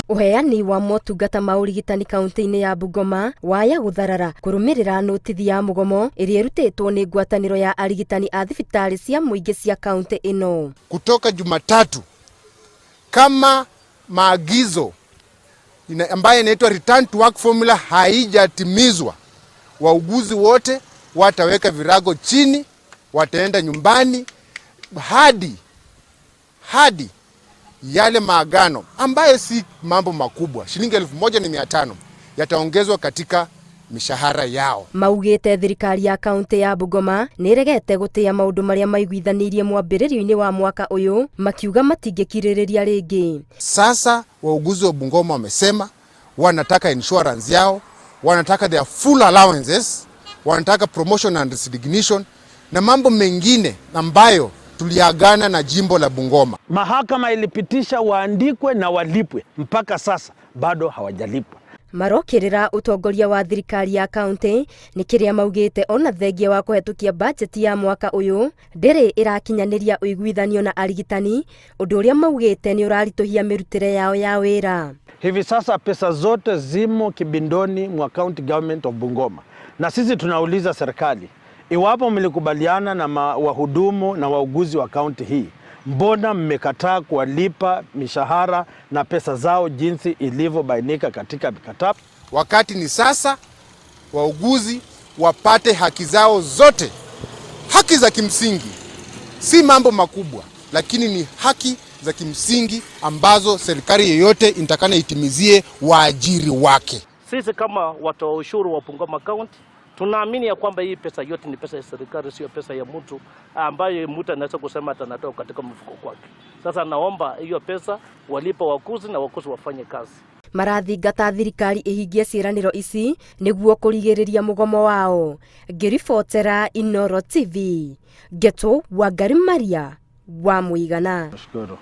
Ũheani wa motungata ma ũrigitani kaunti-inĩ ya Bungoma waya gũtharara kũrũmĩrĩra notithi ya mũgomo ĩrĩa ĩrutĩtwo nĩ ngwatanĩro ya arigitani a thibitarĩ cia mũingĩ cia kaunti ĩno. Kutoka Jumatatu kama maagizo ambayo inaitwa return to work formula haijatimizwa, wauguzi wote wataweka virago chini, wataenda nyumbani hadi yale maagano ambayo si mambo makubwa, shilingi 1,500 yataongezwa katika mishahara yao. Maugĩte thirikari ya kaunti ya Bungoma nĩ ĩregete gũtĩa maũndũ marĩa maiguithanĩirie mwambĩrĩrio-inĩ wa mwaka ũyũ, makiuga matingĩkirĩrĩria rĩngĩ. Sasa wauguzi wa Bungoma wamesema wanataka insurance yao, wanataka their full allowances, wanataka promotion and recognition na mambo mengine ambayo tuliagana na jimbo la Bungoma. Mahakama ilipitisha waandikwe na walipwe, mpaka sasa bado hawajalipwa. Marokĩrĩra ũtongoria wa thirikari ya kaunti nĩ kĩrĩa maugĩte ona thengia wa kũhetũkia bajeti ya mwaka ũyũ ndĩrĩ ĩrakinyanĩria ũiguithanio na arigitani, ũndũ ũrĩa maugĩte nĩ ũraritũhia mĩrutĩre yao ya wĩra. Hivi sasa pesa zote zimo kibindoni mwa county government of Bungoma, na sisi tunauliza serikali, iwapo mlikubaliana na wahudumu na wauguzi wa kaunti hii, mbona mmekataa kuwalipa mishahara na pesa zao jinsi ilivyobainika katika mikataba? Wakati ni sasa wauguzi wapate haki zao zote, haki za kimsingi, si mambo makubwa, lakini ni haki za kimsingi ambazo serikali yoyote inatakana itimizie waajiri wake. Sisi kama watoa ushuru wa Bungoma County tunaamini ya kwamba hii pesa yote ni pesa ya serikali, sio pesa ya mtu ambaye mtu anaweza kusema atanatoa katika mfuko kwake. Sasa naomba hiyo pesa walipe wauguzi na wauguzi wafanye kazi. Marathingata thirikari ĩhingie ciĩranĩro ici nĩguo kũrigĩrĩria mũgomo wao. Ngĩribotera Inooro TV, Ngeto Wangari Maria wa Mũigana. Nashukuru.